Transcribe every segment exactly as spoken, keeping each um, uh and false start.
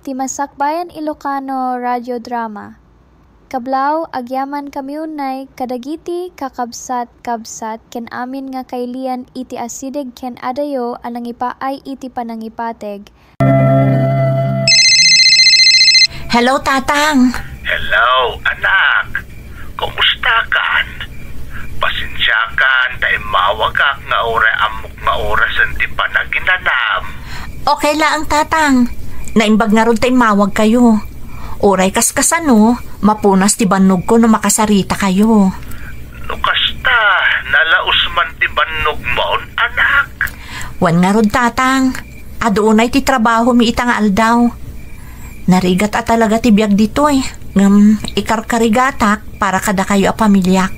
Ti Masakbayan Ilocano Radio Drama. Kablaw, agyamankami unay kadagiti kakabsat-kabsat ken amin nga kailian iti asideg ken adayo a nangipaay iti panangipateg. Hello, Tatang. Hello, anak. Kumusta kan? Pasensiakan ta immawagak nga uray ammok nga orasen ti panaginanam. Okay laeng, Tatang. Naimbag ngarud ta immawagkayo. Uray kaskasano, mapunas ti bannogko no makasaritakayo. No kasta, nalaus man ti bannogmon, anak? Wen ngarud, Tatang. Adu unay ti trabahomi ita nga aldaw. Narigat a talaga ti biag ditoy, ngem ikarkarigatak para kadakayo a pamiliak.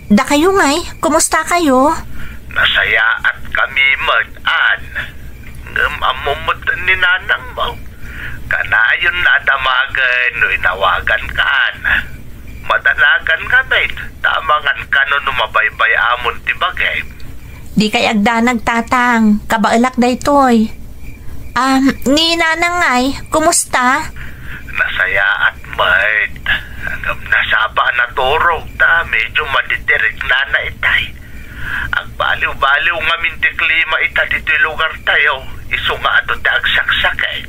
Dakayo ngay, kumustakayo? Nasayaatkami met, Ann. Ngem ammom met ni nanangmo. Kanayon a damagen no inawagankan. Madanagan ngamin, ta amangan kano no mabaybay-amon ti bagim. Dikay agdanag, Tatang. Kabaelak daytoy. Ah, ni Nanang ngay, kumusta? Nasayaat met. Ngem nasapa a naturog ta medyo maditiriknana itay. Agbaliw-baliw ngamin ti klima ita ditoy lugartayo, isu nga adu ti agsaksakit.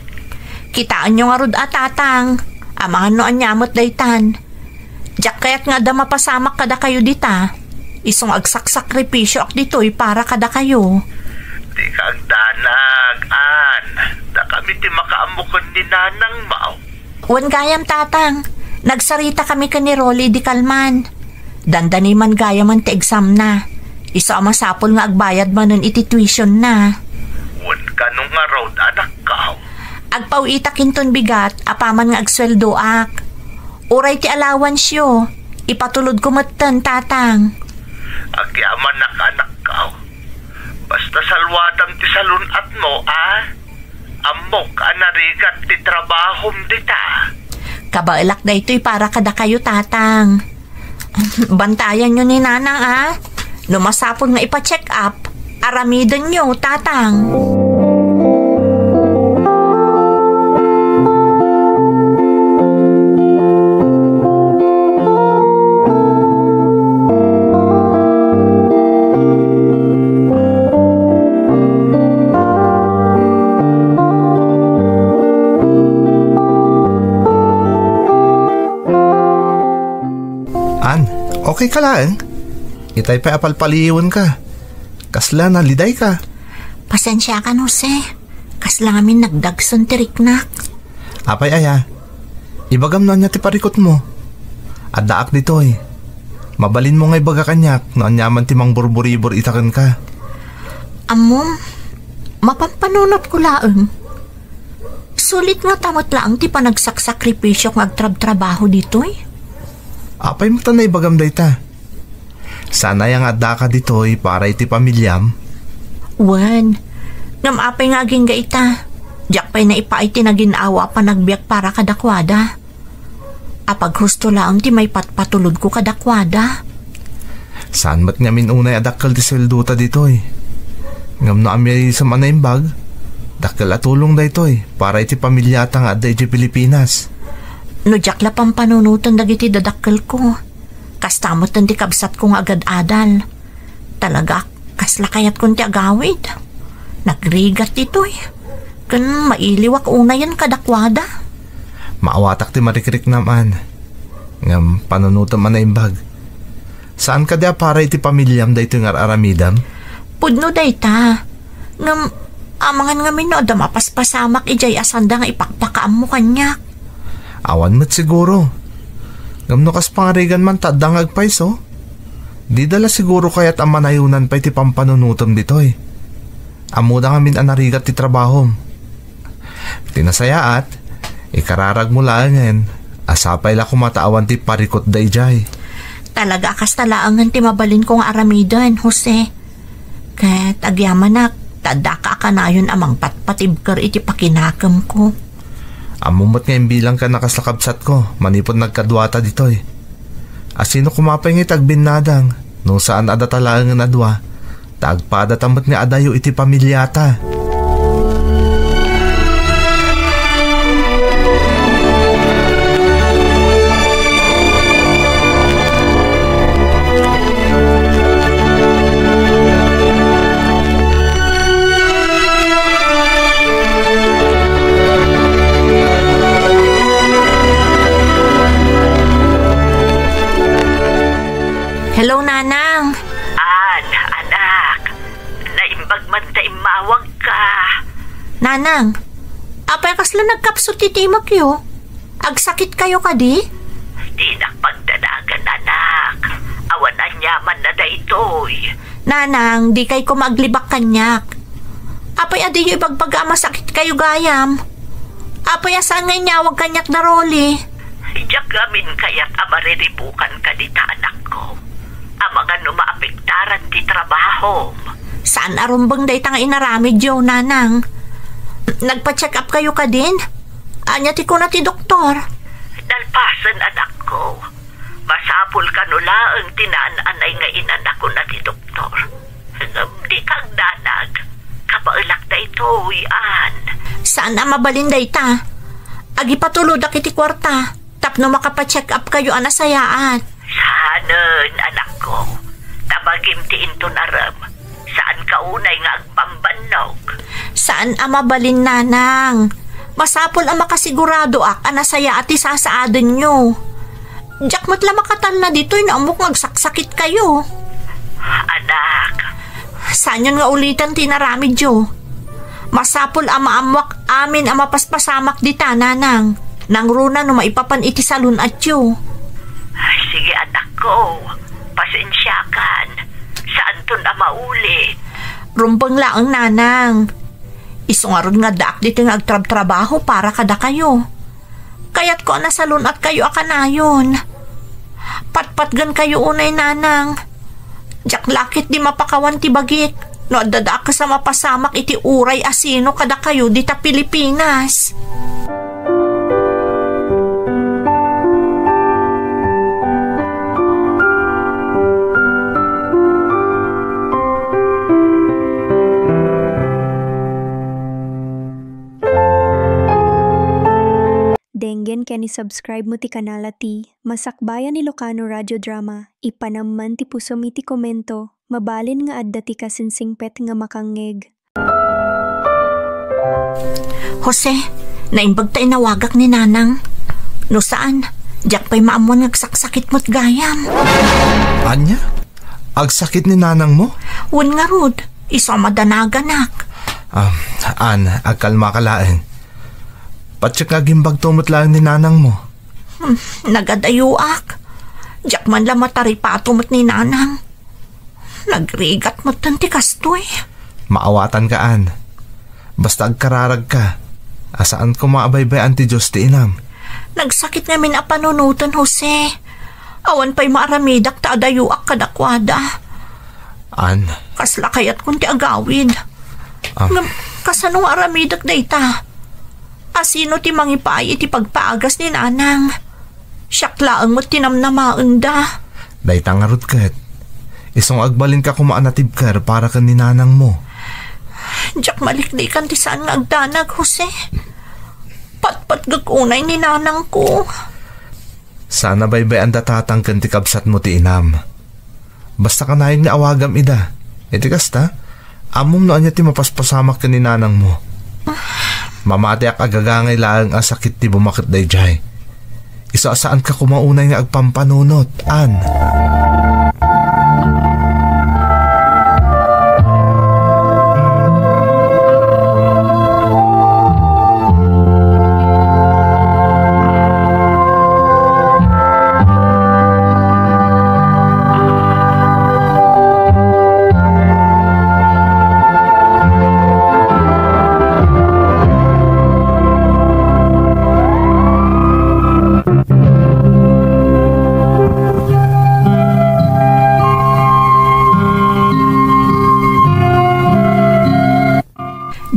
Kitaenyo ngarud a, Tatang. Amangan no ania met daytan. Diak kayat nga adda mapasamak kadakayo dita. Isu nga agsaksakripisioak ditoy para kadakayo. Dika agdanag, Ann. Dakami ti makaammo ken ni Nanangmo. Wen gayam, Tatang. Nagsaritakami ken ni Rolly idi kalman. Dandani man gayamen ti examna. Isu a masapul nga agbayad manen iti tuitionna. Wen kano ngarud, anakko? Agpaw-itak inton bigat apaman nga agsueldoak. Uray ti allowanceyo, ipatulodko metten, Tatang. Agyamanak, anakko. Basta saluadam ti salun-atmo, a? Ammok a narigat ti trabahom dita. Kabaelak daytoy para kadakayo, Tatang. Bantayanyo ni Nanang, a? No masapul nga ipa-check up, aramidenyo, Tatang. An, okay ka laeng? Itay pay a palpaliiwenka. Kasla nalidayka? Pasensiakan, Jose. Kasla ngamin nagdagsen ti riknak. Apay aya? Ibagam no ania ti parikutmo. Addaak ditoy. Mabalinmo nga ibaga kaniak no aniaman ti mangburburibur ita kenka. Ammom, mapanpanunotko laeng. Sulit ngata met laeng ti panagsaksakripisio nga agtrabtrabaho ditoy. Apay met a naibagam dayta? Saan aya nga addaka ditoy para iti pamiliam? Wen, ngem apay nga agingga ita? Diak pay naipaay ti naginnawa a panagbiag para kadakuada. Apaghusto laeng ti maipatpatulodko kadakuada. Saan met ngamin unay a dakkel ti sueldota ditoy. Ngem no amiayusem a naimbag, dakkel a tulong daytoy para iti pamiliata nga adda idiay Pilipinas. No diak la pampanunoten dagiti dadakkelko, kasta met ti kabsatko nga agad-adal. Talaga, kasla kayatkon ti agawid. Nagrigat ditoy. Ken mailiwak unayen kadakuada. Maawatak ti marikriknam, Ann. Ngem panunotem a naimbag. Saan kadi a para iti pamiliam daytoy nga ar-aramidem? Pudno dayta. Ngem, amangan ngamin no adda mapaspasamak idiay a sanda nga ipakpakaammo kaniak. Awan met siguro. Ngem no kas pangarigan man ta adda nga agpayso, dida la siguro kayat a manayonan pay ti pampanunotem ditoy. Ammoda ngamin a narigat ti trabahom. Ti nasayaat, ikararagmo laengen a sapay la koma ta awan ti parikutda idiay. Talaga a kasta laengen ti mabalinko nga aramiden, Jose. Ket agyamanak, ta addaka a kanayon a mangpatpatibker iti pakinakemko. Ammom met nga imbilangkan a kasla kabsatko manipud nagkaduata ditoy. A sino koma pay nga iti agbinnadang no saan a data laengen a dua, ta agpadata met nga adayo iti pamiliata. Nang, apay kasla nagkapsut ti timekyo? Agsakitkayo kadi? Dinak pagdanagan, anak. Awan aniamanna daytoy. Nanang, dikay koma aglibak kaniak. Apay a diyo ibagbaga a masakitkayo gayam? Apay a saan nga inyawag kaniak da Rolly? Diak ngamin kayat a mariribukanka dita, anakko. Amangan no maapektaran ti trabahom. Saan a rumbeng dayta nga inaramidyo, nanang. Nagpa-check up kayo kadin? Ania ti kuna ti doktor? Nalpasen, anakko. Masapul kano laeng ti naan-anay nga inana, kuna ti doktor. Ngem dika agdanag. Kabaelak daytoy, Ann. Saan a mabalin dayta? Agipatulodak iti kuarta tapno makapa-check up kayo a nasayaat. Saanen, anakko. Ta bagim ti inton arem. Saanka unay nga agpambannog. Saan a mabalin, nanang. Masapul a makasiguradoak a nasayaat ti sasaadenyo. Diak met la makatalna ditoy no ammok nga agsaksakitkayo. Anak. Saanyon nga ulitan ti inaramidyo. Masapul a maammoak amin a mapaspasamak dita, nanang. Nangruna no maipapan iti salun-atyo. Ay, sige, anakko. Pasensiakan. Saanton a maulit. Rumbeng laeng, nanang. Isu ngarud nga addaak ditoy nga agtrabtrabaho para kadakayo. Kayatko a nasalun-atkayo a kanayon. Patpatgenkayo unay, nanang. Diak la ketdi mapakawan ti bagik no adda dakes a mapasamak iti uray a sino kadakayo dita Pilipinas. Denggen ken i-subscribe mo ti kanal a ti Masakbayan Ilocano Radio Drama. Ipanam man ti pusom iti komento. Mabalin nga adda ti kasinsingpet nga makangngeg. Jose, naimbag ta inawagak ni Nanang. No saan, diak pay maammuan nga agsaksakit met gayam. Ania? Agsakit ni Nanang mo? Wen ngarud, isu a madanaganak. Ah, Ann, agkalmaka laeng. Patiek nga agimbagto met laeng ni Nanang mo. Hmm, nagadayoak. Diak man la mataripato met ni Nanang. Nagrigat metten ti kastoy. Maawatanka, Ann. Basta agkararagka, a saan koma a baybay-an ti Dios ti inam. Nagsakit ngamin a panunoten, Jose. Awan pay maaramidak ta adayoak kadakuada. Ann. Kasla kayatkon ti agawid. Ah. Ngem, kasano nga aramidek dayta? A sino ti mangipaay iti pagpaagas ni Nanang? Siak laeng met ti namnamaenda. Dayta ngarud ket, isu nga agbalinka koma a natibker para ken ni Nanang mo. Diak maliklikan ti saan nga agdanag, Jose. Patpatgek unay ni Nanang ko. Saan a baybay-an da tatang ken ti kabsat mo ti inam. Basta kanayon nga awagam ida. Iti kasta, ammom no ania ti mapaspasamak ken ni Nanang mo. Mamatiak a gagangay laeng a sakit ti bumaket daydiay. Isu a saanka koma unay nga agpampanunot, Ann.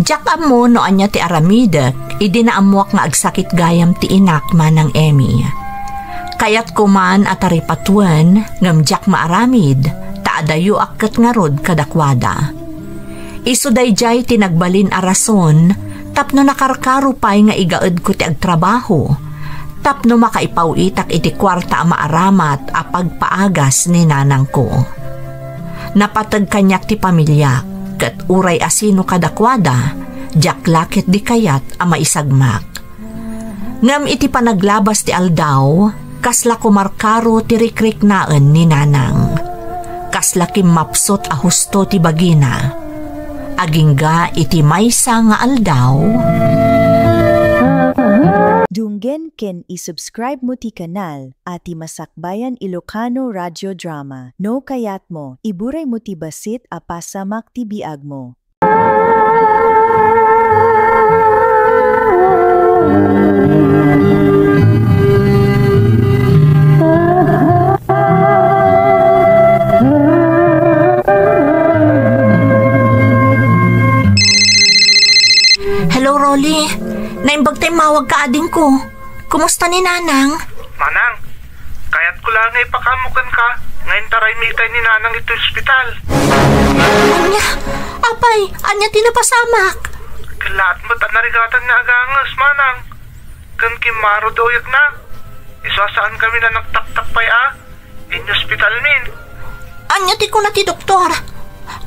Diak ammo no ania ti aramidek idi naammoak nga agsakit gayam ti inak, Manang Emmy. Kayatko man a taripatoen ngem diak maaramid, ta adayoak ket ngarud kadakuada. Isu daydiay ti nagbalin a rason tapno nakarkaro pay nga igaedko ti agtrabaho, tapno makaipaw-itak iti kuarta a maaramat a pagpaagas ni nanangko. Napateg kaniak ti pamiliak, ket uray a sino kadakuada, diak la ketdi kayat a maisagmak. Ngem iti panaglabas ti aldaw, kasla kumarkaro ti rikriknaen ni Nanang. Kasla kimmapsut a husto ti bagina. Agingga iti maysa nga aldaw. Dunggen ken i-subscribe mo ti kanal a ti Masakbayan Ilocano Radio Drama. No kayat mo, iburay mo ti bassit a pasamak ti biag mo. Hello, Rolly. Naimbag ta immawagka, adingko. Kumusta ni Nanang? Manang, kayatko la nga ipakaammo kenka nga intaray mitay ni Nanang iti ospital. Ania? Apay, ania ti napasamak? Kellaat met a narigatan nga aganges, Manang. Ken kimmarud uyekna. Isu a saankami a nagtaktak pay a inospitalmin. Ania ti kuna ti doktor?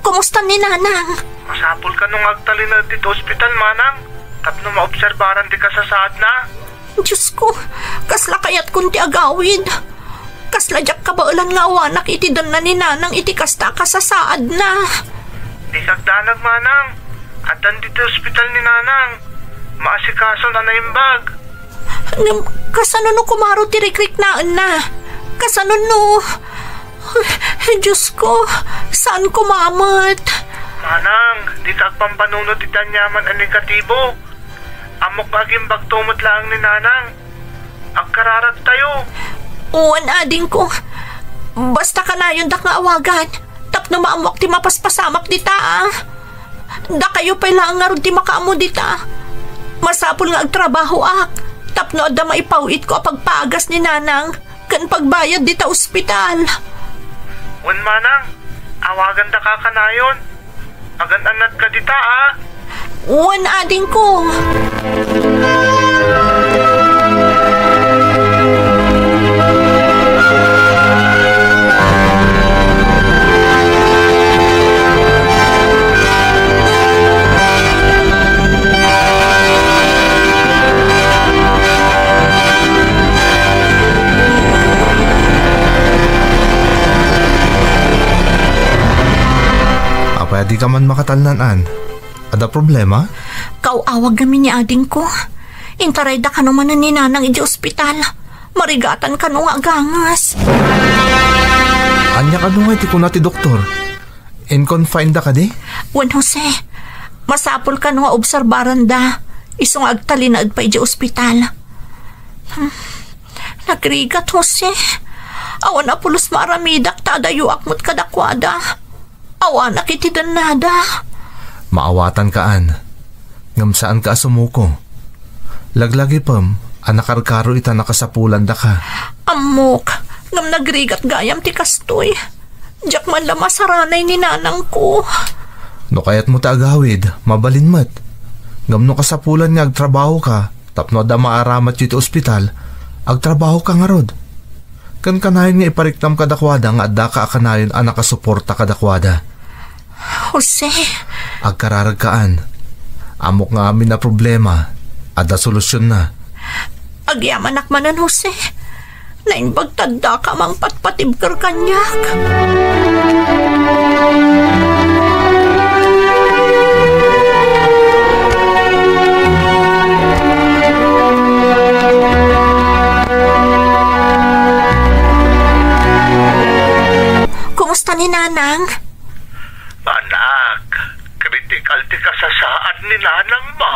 Kumusta ni Nanang? Masapul kano nga agtalinaed ditoy ospital, Manang, tapno maobserbaran ti kasasaadna. Diosko, kasla kayatkon ti agawid. Kasla diak kabaelan nga awanak iti danna ni Nanang iti kasta a kasasaadna. Dika agdanag, Manang. Addan ditoy ospital ni Nanang. Maasikason a naimbag. Ngem, kasano no kumaro ti rikriknaenna? Kasano no? Diosko, saan koma met? Manang, dika agpampanunot iti aniaman a negatibo. Ammok nga agimbagto met laeng ni Nanang. Agkararagtayo. Wen, adingko. Basta kanayondak nga awagan tapno maammoak ti mapaspasamak dita, a. Dakayo pay laeng ngarud ti makaammo dita. Masapul nga agtrabahoak tapno adda maipaw-itko a pagpagas ni Nanang ken pagbayad dita ospital. Wen, Manang, awagandaka kanayon. Agan-annadka dita, a. Wen, adingko. Apay a dika man makatalnan, Ann? Adda problema? Kaaw-awag ngamin ni adingko. Intarayda kano manen ni Nanang idiay ospital. Marigatan kano nga aganges. Ania kano nga iti kuna ti doktor? In-confine da kadi? Wen, Jose. Masapul kano nga obserbaranda isu nga agtalinaed pay idiay ospital. Hmm. Nagrigat, Jose. Awan a pulos maaramidak ta adayoak met kadakuada. Awanak iti dannada. Maawatanka, Ann. Ngem saanka a sumuko. Laglagipem a nakarkaro ita nakasapulandaka. Ammok, ngem nagrigat gayam ti kastoy. Diak man la masaranay ni nanangko. No kayatmo ti agawid, mabalin met. Ngem no kasapulan nga agtrabahoka tapno adda maaramatyo iti ospital, agtrabahoka ngarud. Ken kanayon nga ipariknam kadakuada nga addaka a kanayon a nakasuporta kadakuada. Jose. Agkararagka, Ann. Ammok nga amin a problema, adda solusionna. Agyamanak manen, Jose. Naimbag ta addaka a mangpatpatibker kaniak. Kumusta ni Nanang? Anak, kritikal ti kasasaad ni Nanangmo.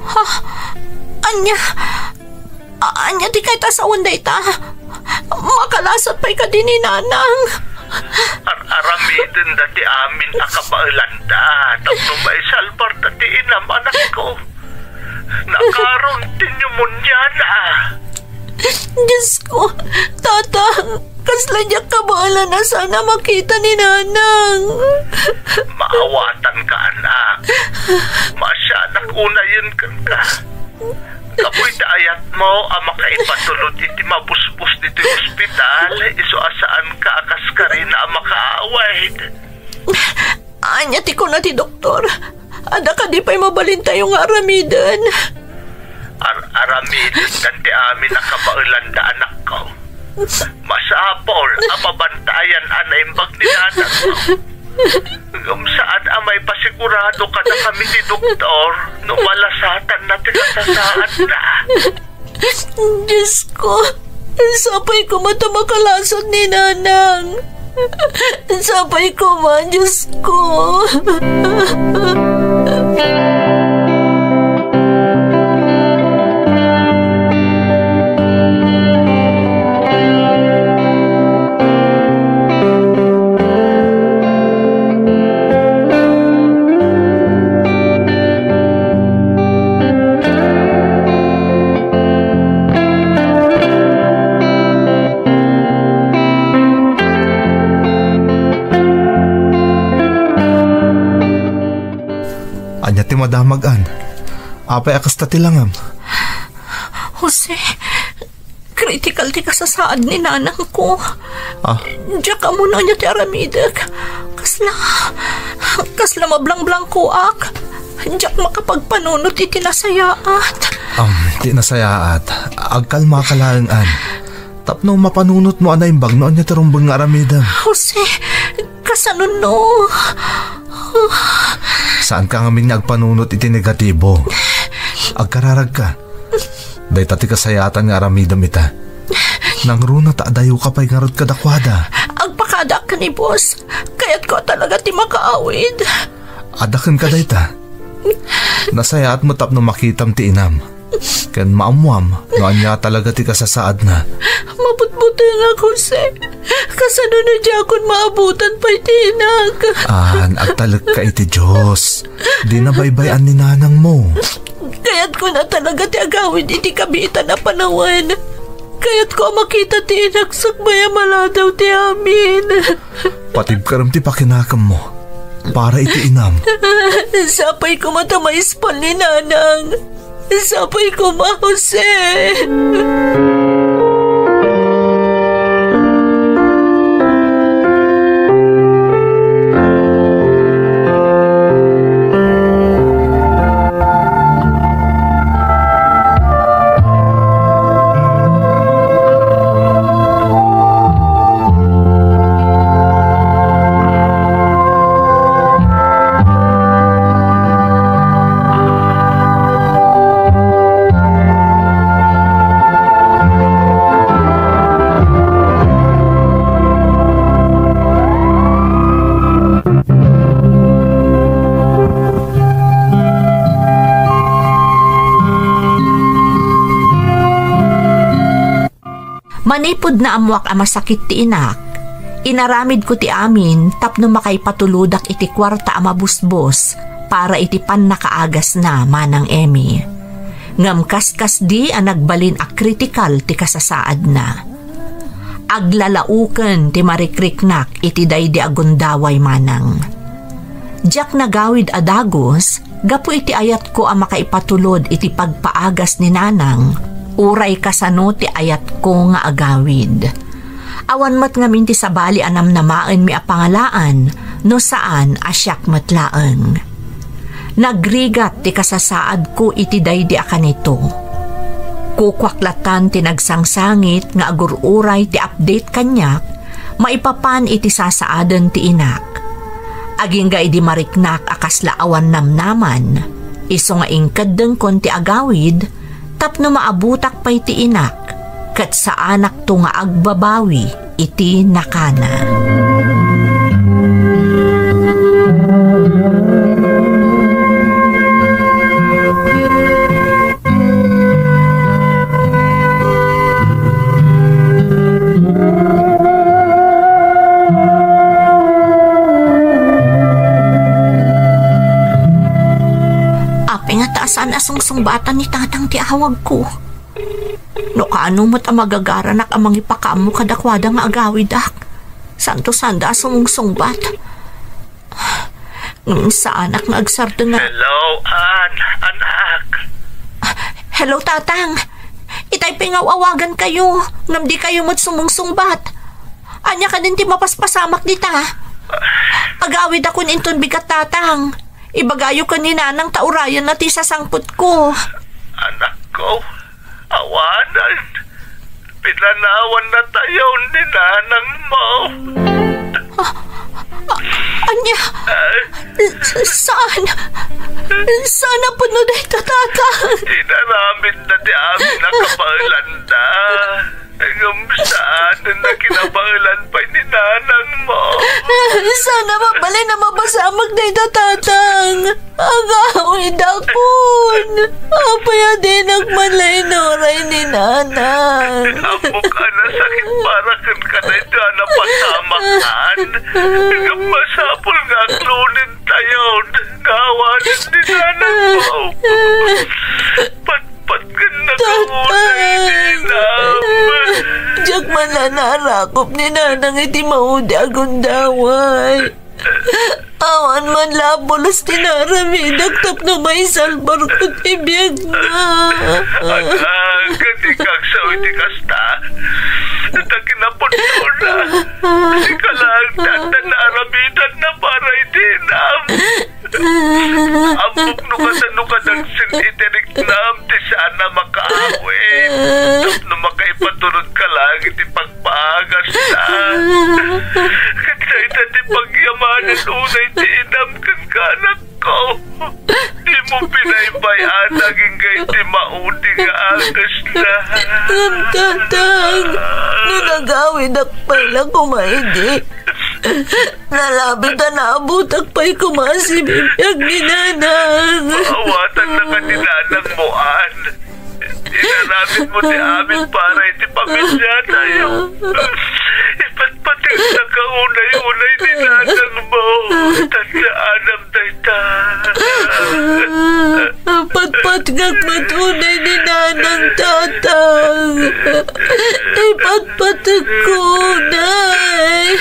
Ha? Ania? A-, ania ti kayat a sawen dayta? Makalasat pay kadi ni Nanang? Ar-aramidenda ti amin a kabaelanda tapno maisalbarda ti inam, anakko. Nakaron ti pneumoniana. Diosko, Tatang, kasla diak kabaelan a saan a makita ni Nanang. Maawatanka, anak. Maasianak unayen kenka. Kapuy ti ayatmo a makaipatulod iti mabusbos ditoy ospital, isu a saanka a kaskarina a makaawid. Ania ti kuna ti doktor? Adda kadi pay mabalintayo nga aramiden? Ar-, aramiden ti amin a kabaelanda, anakko. Masapul a mabantayan a naimbag ni nanangmo. Ngem saan a maipasigurado kadakami ti doktor no malasatanna ti kasasaadna. Diosko, sapay koma ta makalasat ni Nanang. Sapay koma, Diosko. Ania ti madamag, Ann? Apay a kasta ti langam? Jose, critical ti kasasaad ni nanangko. Ah? Diak ammo no ania ti aramidek. Kasla, kasla mablangblangkoak. Diak makapagpanunot iti nasayaat. Um, ti nasayaat. Agkalmaka laeng, Ann. Tapno mapanunotmo a naimbag no ania ti rumbeng nga aramidem. Jose, kasano no? Saanka ngamin nga agpanunot iti negatibo. Agkararagka. Dayta ti kasayaatan nga aramidem ita. Nangruna ta adayoka pay ngarud kadakuada. Agpakadaak ken ni boss. Kayatko a talaga ti makaawid. Adda kenka dayta. Nasayaat met tapno makitam ti inam. Ken maammuam no ania talaga ti kasasaadna. Mabutbutengak, Jose. Kasano no diakon maabutan pay ti inak? Ann, agtalekka iti Dios. Dina baybay-an ni nanangmo. Kayatko na talaga ti agawid iti kabiitan a panawen. Kayatko a makita ti inak sakbay a maladaw ti amin. Patibkarem ti pakinakemmo para iti inam. Sapay koma ta maispal ni nanang. Sapay koma, Jose. Manipud naammoak a masakit ti inak, inaramidko ti amin tapno makaipatulodak iti kuarta a mabusbos para iti pannakaagasna, Manang Emmy. Ngem kaskasdi a nagbalin a kritikal ti kasasaadna. Aglalaoken ti marikriknak iti daydi a gundaway, Manang. Diak nagawid a dagus gapu iti ayatko a makaipatulod iti pagpaagas ni Nanang, uray kasano ti ayatko nga agawid. Awan met ngamin ti sabali a namnamaenmi a pangalaan no saan a siak met laeng. Nagrigat ti kasasaadko iti daydi a kanito. Kukuak latan ti nagsangsangit nga agur-uray ti update kaniak maipapan iti sasaaden ti inak. Agingga idi mariknak a kasla awan namnaman, isu nga inkeddengkon ti agawid tapno maabutak pay ti inak, ket saanakto nga agbabawi iti nakana. Apay ngata a saan a sungsungbatan ni Tatang ti awagko? No kaano met a magagaranak a mangipakaammo kadakuada nga agawidak, saanto sanda a sumungsungbat. Ngem saanak nga agsardeng. Hello, Ann, anak. Hello, Tatang. Itay pay nga aw-awagankayo, ngem dikayo met sumungsungbat. Ania kadin ti mapaspasamak dita? Agawidakon inton bigat, Tatang. Ibagayo ken ni Nanang ta urayenna ti sasangpetko. Anakko, awanen. Pinanawannatayo ni nanangmo. Ah, ah, Ania? Saan? Saan a pudno dayta, Tatang? Inaramidda ti amin a kabaelanda. Ngem saan a kinabaelan pay ni nanangmo. Saan a mabalin a mapasamak dayta, Tatang. Agawidakon. Apay a dinak man la inuray ni Nanang? Ammok a nasakit para kenka daytoy a napasamakan. Ngem masapul nga aklonentayon nga awanen ni Nanangmo. Patpat ken nakaunay ni Inam. Diak man la naarakop ni Nanang iti maudi a gundaway. Awan man la pulos ti naaramidak tapno maisalbarko ti biagna. Anak, dikak sao iti kasta. Ta kinapudnona, sika laeng ti adda naaramidanna para iti Inam. Ammok no kasano kadagsen iti riknam ti saan a makaawid. Tapno makaipaturudka laeng iti pagpaagasta. Ket dayta ti pagyamanen unay ti Inam ken kanakko. Dimo pinaybay-an agingga iti maudi nga angesna. Ngem, Tatang, no nagawidak pay la koma idi, nalabit a naabutak pay koma a sibibiag ni Nanang. Maawatannaka ni Nanangmo, Ann. Inaramidmo ti amin para iti pamiliatayo. Ipatpateknaka unay-unay ni Nanangmo. Tandaan dayta. Patpatgak met unay ni Nanang, Tatang. Ipatpatekko unay.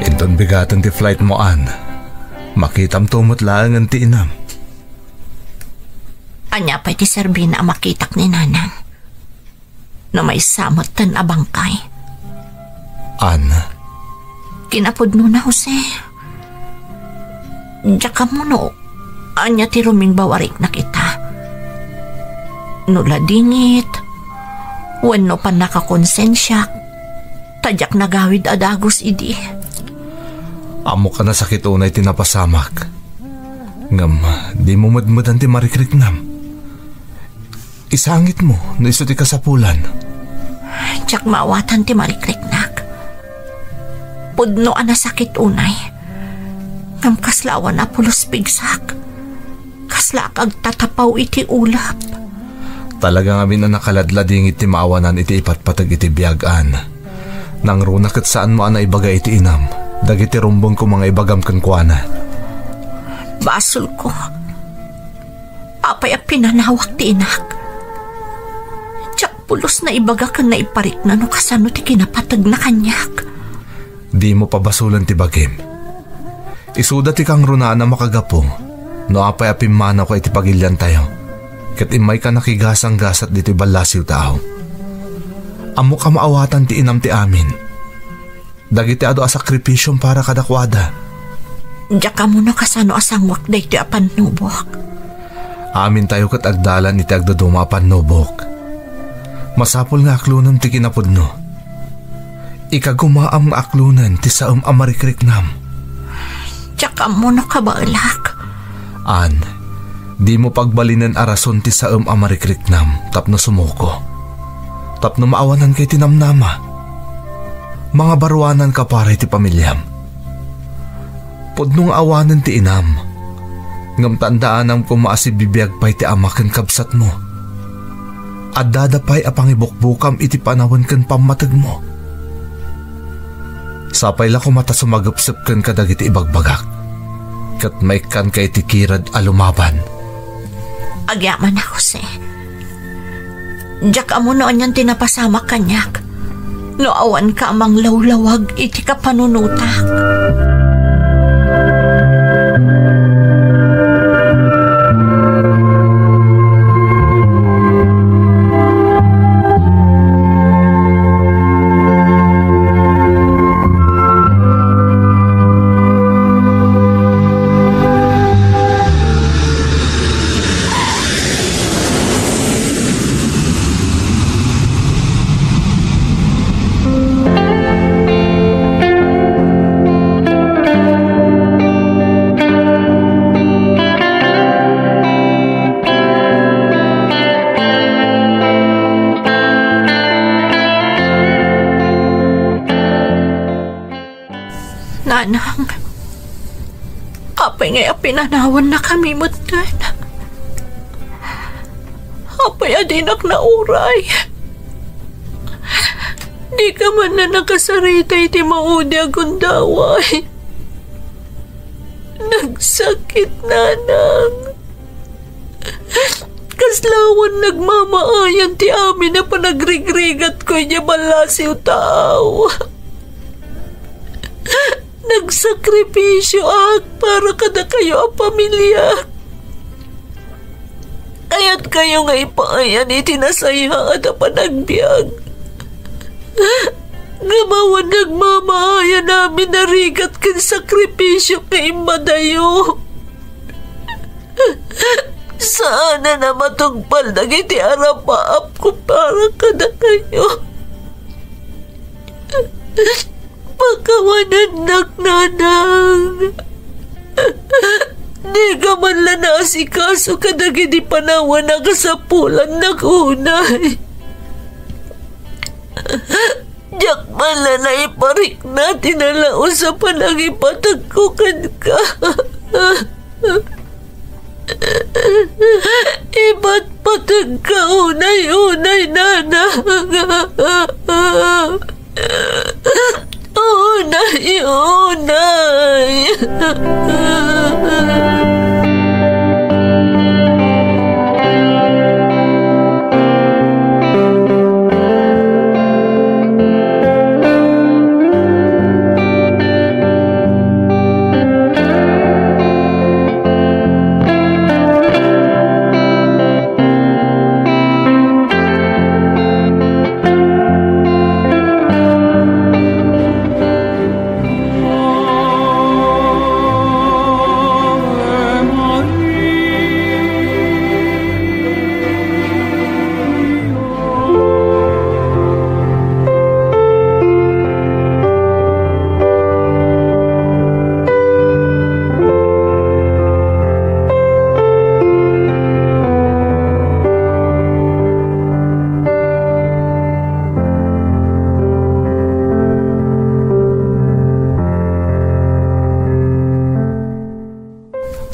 Inton bigaten ti flight mo, Ann, makitamto met laengen ti Inam. Ania pay ti serbina a makitak ni Nanang no maysa metten a bangkay? Ann. Kinapudnona, Jose. Diak ammo no ania ti rumingbaw a riknak ita. No ladingit, wenno pannakakonsensiak, ta diak nagawid a dagus idi. Ammok a nasakit unay ti napasamak. Ngem, dimo medmedan ti marikriknam. Isangitmo no isu ti kasapulan. Diak maawatan ti marikriknak. Pudno a nasakit unay. Ngem kasla awan a pulos pigsak. Kaslaak agtatapaw iti ulep. Talaga ngamin a nakaladladingit ti maawanan iti ipatpateg iti biag, Ann. Nangruna ket saanmo a naibaga iti inam dagiti rumbeng koma nga ibagam kenkuana. Basolko. Apay a pinanawak ti inak? Diak pulos naibaga ken naiparikna no kasano ti kinapategna kaniak. Dimo pabasolen ti bagim. Isuda ti kangrunaan a makagapu no apay a pimmanawka iti pagiliantayo, ket immayka nakigasanggasat ditoy ballasiw ta aw. Ammok a maawatan ti inam ti amin. Dagiti adu a sakripisiom para kadakuada. Diak ammo no kasano a sanguak daytoy a pannubok. Amintayo ket agdalan iti agduduma a pannubok. Masapul nga aklonem ti kinapudno. Ikagumaam nga aklonen ti saem a marikriknam. Diak ammo no kabaelak. Ann, dimo pagbalinen a rason ti saem a marikriknam tapno sumuko. Tapno maawananka iti namnama. Mangabaruananka para iti pamiliam. Pudno nga awanen ti inam, ngem tandaanam koma a sibibiag pay ti ama ken kabsatmo. Addada pay a pangibukbukam iti panawen ken pammategmo. Sapay la koma ta sumagepsep kenka dagiti ibagbagak, ket maikkanka iti kired a lumaban. Agyamanak, Jose. Diak ammo no anian ti napasamak kaniak. no awanka a manglawlawag iti kapanunotak. Nanang, apay ngay a pinanawannakami metten? Apay a dinak nauray? Dika man la nakasarita iti maudi a gundaway. Nagsakit, Nanang. Kasla awan nagmamaayan ti amin a panagrigrigatko idiay ballasiw taaw. Nagsakripisioak para kadakayo a pamiliak. Kayatkayo nga ipaayan iti nasayaat a panagbiag. Ngem awan nagmamaayan amin a rigat ken sakripisio nga immadayo. Saanen a matungpal dagiti arapaapko para kadakayo. Pakawanennak, Nanang. Dika man la naasikaso kadagiti panawen a kasapulannak unay. Diak man la naiparikna ti nalaus a panangipategko kenka. Ipatpategka unay-unay, Nanang. Unay, unay.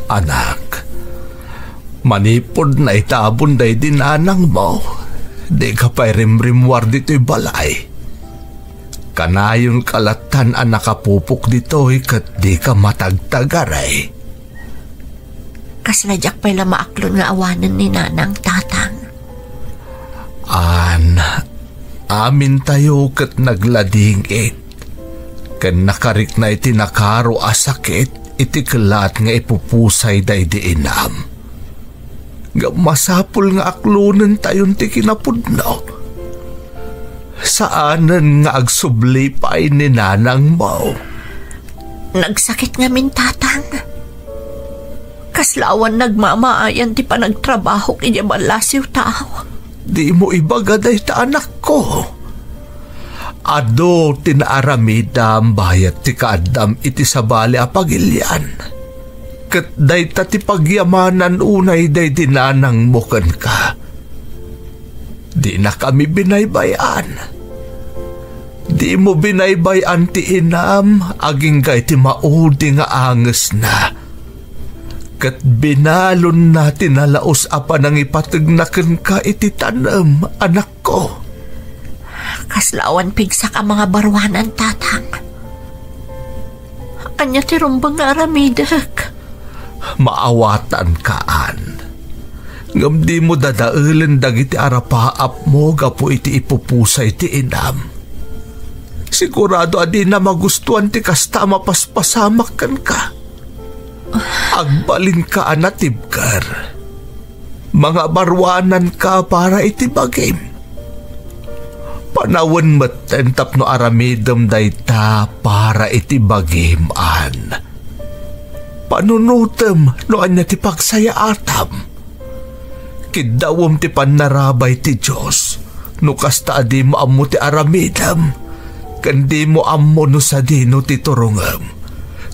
Anak, manipud naitabon daydi nanangmo, dika pay rimrimmuar ditoy balay. Kanayonka lattan a nakapupok ditoy ket dika matagtagaray. Kasla diak pay la maaklon nga awanen ni Nanang, Tatang. An, amintayo ket nagladingit ken nakarikna iti nakaro a sakit iti kellat nga ipupusay daydi inam. Ngem masapul nga aklonentayon ti kinapudno. Saanen nga agsubli pay ni nanangmo. Nagsakit ngamin, Tatang. Kasla awan nagmamaayan ti panagtrabahok idiay ballasiw taaw. Dimo ibaga dayta, anakko. Adu ti naaramidam bayat ti kaaddam iti sabali a pagilian. Ket dayta ti pagyamanan unay daydi nanangmo kenka. Dinakami binaybay-an. Dimo binaybay-an ti inam agingga iti maudi nga angesna. Ket binalonna ti nalaus a panangipategna kenka iti tanem, anakko. Kasla awan pigsak a mangabaruanan, Tatang. Ania ti rumbeng nga aramidek? Maawatanka, Ann. Ngem dimo dadaelen dagiti arapaapmo gapu iti ipupusay ti inam. Sigurado a dina magustuan ti kasta a mapaspasamak kenka. Agbalinka a natibker. Mangabaruananka para iti bagim. Panawen metten tapno aramidem dayta para iti bagim, Ann. Panunotem no ania ti pagsayaatam. Kiddawem ti pannarabay ti Dios no kasta a dimo ammo ti aramidem, ken dimo ammo no sadino ti turongem.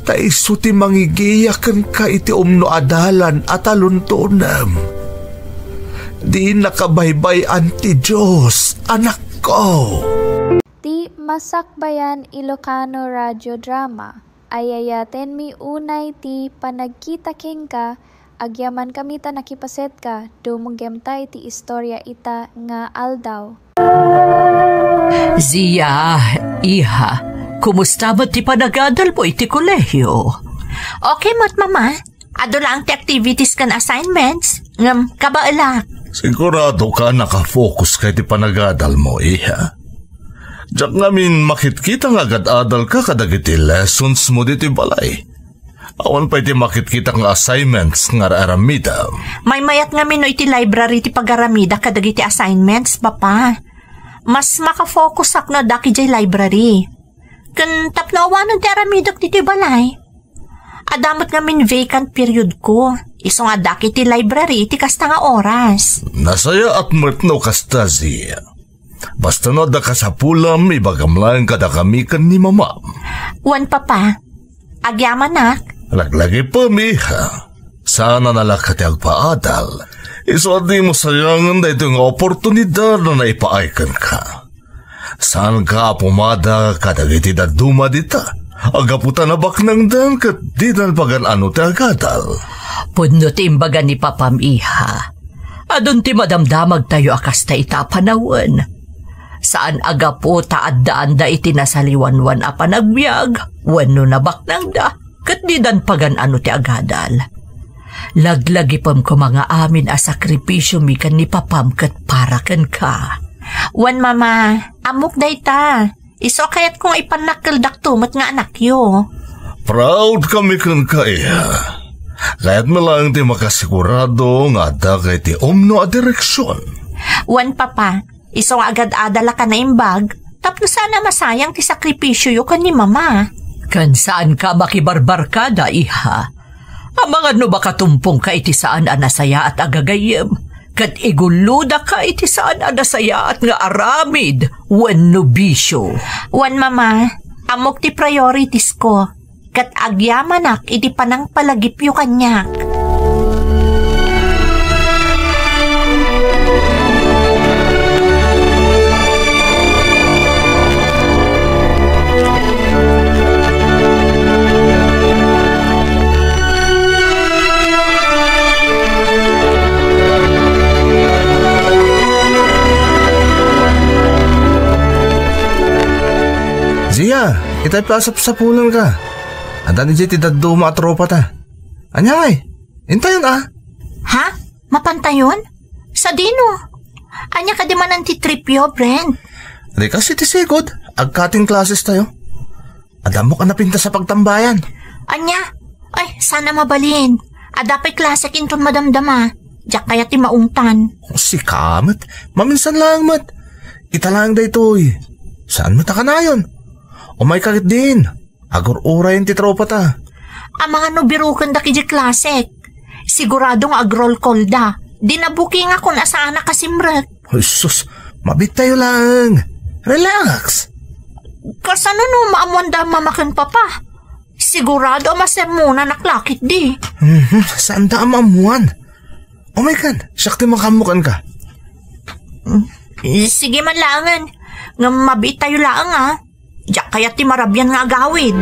Ta isu ti mangigiya kenka iti umno a dalan a taluntonem. Dinaka baybay-an ti Dios, anakko. Ti Masakbayan Ilocano Radio Drama. Ay-ayatenmi unay ti panagkita kenka, agyamankami ta nakipasetka, dumngegta iti istorya ita nga aldaw. Zia, iha, kumusta met ti panagadalmo iti kolehio? Okay met, Mama. Adu laeng ti activities ken assignments, ngem kabaelak. Siguradoka a nakafokuska iti panagadalmo, iha? Diak ngamin makitkita nga agad-adalka kadagiti lessonsmo ditoy balay. Awan pay ti makitkitak nga assignments nga ar-aramidem. Maymayat ngamin no iti library ti pagaramidak kadagiti assignments, Papa. Mas makafokusak no addak idiay library. Ken tapno awanen ti aramidek ditoy balay. Adda met ngamin vacant periodko. Isu nga addak iti library iti kasta nga oras. Nasayaat met no kasta, Zia. Basta no adda kasapulem, ibagam laeng kadakami ken ni Mamam. Wen, Papa. Agyamanak. Laglagipem, iha. Saan a nalaka ti agpaadal. Isu a dimo sayangen daytoy nga oportunidad a naipaay kenka. Saanka a pumada kadagiti dadduma dita a gapu ta nabaknangdan ket didan pagan-ano ti agadal. Pudno ti imbaga ni Papam, iha. Adun ti madamdamagtayo a kasta ita a panawen. Saan a gapu ta addaanda iti nasaliwanwan a panagbiag wenno nabaknangda, ket didan pagan-ano ti agadal. Laglagipem koma nga amin a sakripisiomi ken ni Papam ket para kenka. Wen, Mama, ammok dayta. Isu a kayatko nga ipannakkeldakto met nga anakyo. Proud kami kenka, iha. Kayatmi laeng ti makasigurado nga addaka iti umno a direksion. Wen, Papa, isu nga agad-adalak a naimbag, tapno saan a masayang ti sakripisioyo ken ni Mama. Ken saanka a makibarbarkada, iha. Amangan no makatumpongka iti saan a nasayaat a gagayyem, ket igullodaka iti saan a nasayaat nga aramid wenno bisio. Wen, Mama, ammok ti prioritiesyo, ket agyamanak iti panangpalagipyo kaniak. Zia, itay pay a sapsapulenka. Adda idiay ti dadduma a tropata. Ania ngay? Intayon a? Ha? Mapantayon? Sadino? Ania kadi manen ti tripyo, Brent? Rikas iti sigud, ag-cutting classes tayo. Adda ammok a napintas a pagtambayan. Ania? Ay, saan a mabalin. Adda pay klasek inton madamdama. Diak kayat ti maungtan. Sika met, maminsan laeng met. Ita laeng daytoy. Saan met a kanayon? Umayka ketdin. Agur-urayen ti tropata. Amangan no birokendak idiay klasek. Sigurado nga ag-roll call da. Di nabukingakon a saan a kasimrek. Ay, sus, mabittayo laeng. Relax. Kasano no maammuanda a mama ken papa? Sigurado a masermonanak la ketdi. Mhm, saanda a maammuan. Umaykan, siak ti makaammo kenka. Eh, sige man laengen. Ngem mabiittayo laeng, a. Diak kayat ti marabian nga agawid.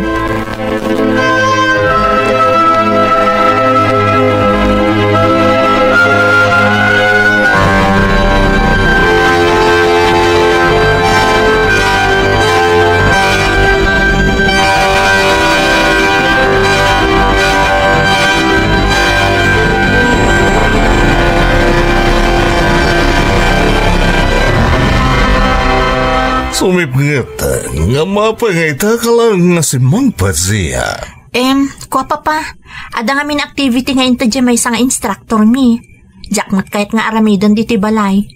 Tumipnget, nga mapay nga ita ka lang nga simmangpet, Zia. Em, kua, Papa, adda ngamin activity nga inted diay maysa nga instructor mi. Diak met kayat nga aramiden ditoy balay.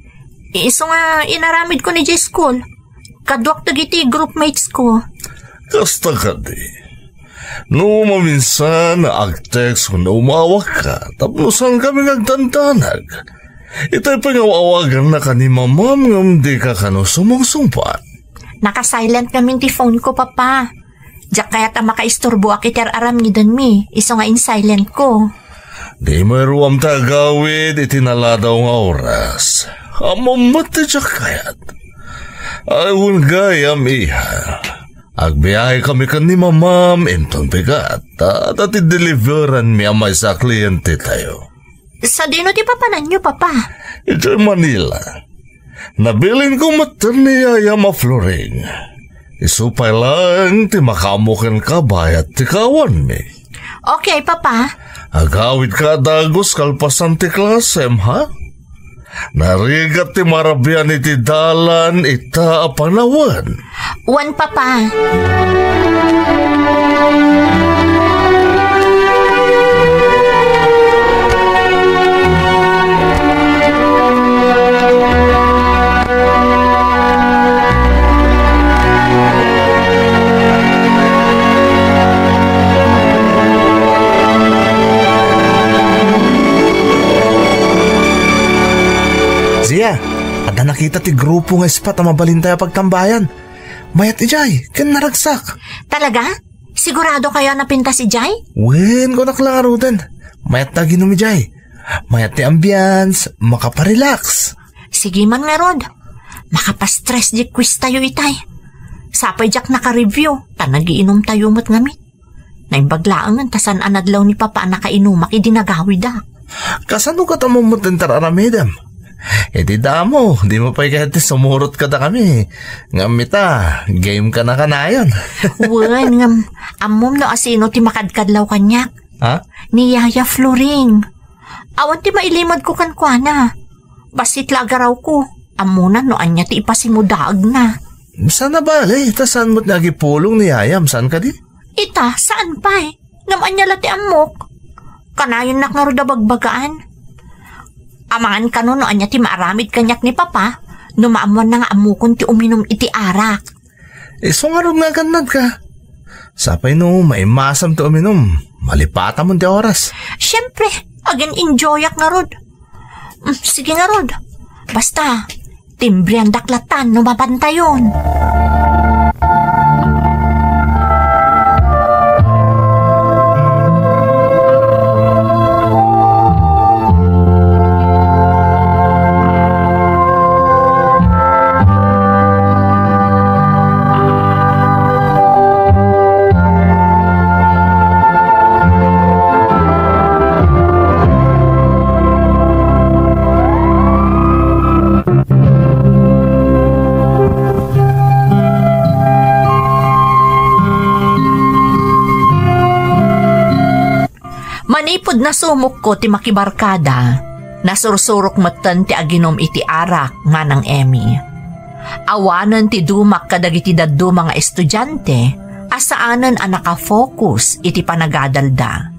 Isu nga inaramidko idiay school. Kaduak dagiti groupmates ko. Kasta kadi. No maminsan, ag-text wenno umawagka, tapno saankami nga agdandanag. Itay pay nga aw-awagannaka ni Mamam ngem dika kano sumungsungbat. Naka-silent ngamin ti phone ko, Papa. Diak kayat a makaisturboak iti ar-aramidenmi, isu nga in-silent ko. Di maruam ta agawid iti naladaw nga oras. Ammom met ti diak kayat. Ay, wen gayam, iha. Agbiahekami ken ni Mamam inton bigat, ta adda ti deliveranmi a maysa a klientetayo. Sadino ti papananyo, Papa? Idiay Manila. Nabilinko met ni yayam a Floring. Isu pay laeng ti makaammo kenka bayat ti kaawanmi. Okay, Papa. Agawidka a dagus kalpasan ti klasem, ha? Narigat ti marabian iti dalan ita a panawen. Wen, Papa. Zia, adda nakita ti grupo nga ispat a mabalintayo a pagtambayan. Mayat idiay, ken naragsak. Talaga? Sigurado kayo a napintas idiay? Wen, kunak la ngaruden. Mayat ti aginom idiay. Mayat ti ambience, makaparelax. Sige man ngarud. Makapastress di quiz tayo itay. Sapay diak naka-review, ta nagiinom tayo met ngamin. Naimbag laengen ta saan a nadlaw ni Papa a nakainumak idi nagawidak. Kasano ket ammom met ti ar-aramidem? Iti damo, dimo pay kayat ti sumurot kadakami. Ngem ita, game ka na kanayon. Wen, ngem ammom no asino ti makadkadlaw kaniak? Ha? Ni Yaya Floring. Awan ti mailimadko kenkuana. Bassit la agarawko. Ammona no ania ti ipasimudaagna. Saan a bale, ta saan met nga agipulong ni Yayam, saan kadi? Ita, saan pay? Ngem ania la ti ammok? Kanayennak ngarud a bagbagaan. Amangan kano no ania ti maaramid kaniak ni Papa no maammoanna nga ammokon ti uminum iti arak. Isu ngarud nga agannadka. Sapay no maimasam ti uminum, malipatamon ti oras. Siempre, agin-enjoyak ngarud. Mm, sige ngarud. Basta, timbriandak latan no mapantayon. Manipud nasumokko ti makibarkada, nasursurok metten ti aginom iti arak, Manang Emmy. Awanen ti dumak kadagiti dadduma nga estudiante a saanen a naka-focus iti panagadalda.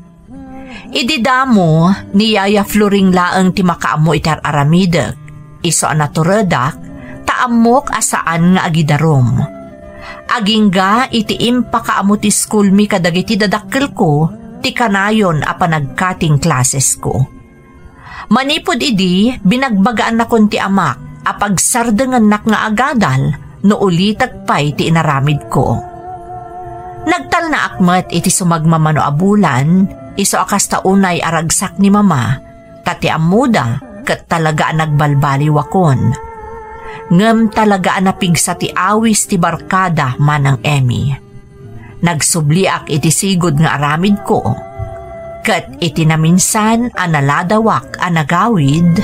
Idi damo, ni Yaya Floring laeng ti makaammo iti ar-aramidek. Isu a naturedak, ta ammok a saan nga agidarum. Agingga iti impakaammo ti school mi kadagiti dadakkelko ti kanayon a panagcutting classes ko. Manipud idi, binagbagaannakon ti amak a pagsardengennak nga agadal no ulitek pay ti inaramidko. Nagtalnaak met iti sumagmamano a bulan, isu a kasta unay a ragsak ni Mama, ta ti ammoda ket talaga a nagbalbaliwakon. Ngem talaga a napigsa ti awis ti barkada, Manang Emmy. Nagsubliak iti sigud nga aramidko, ket iti naminsan a naladawak a nagawid,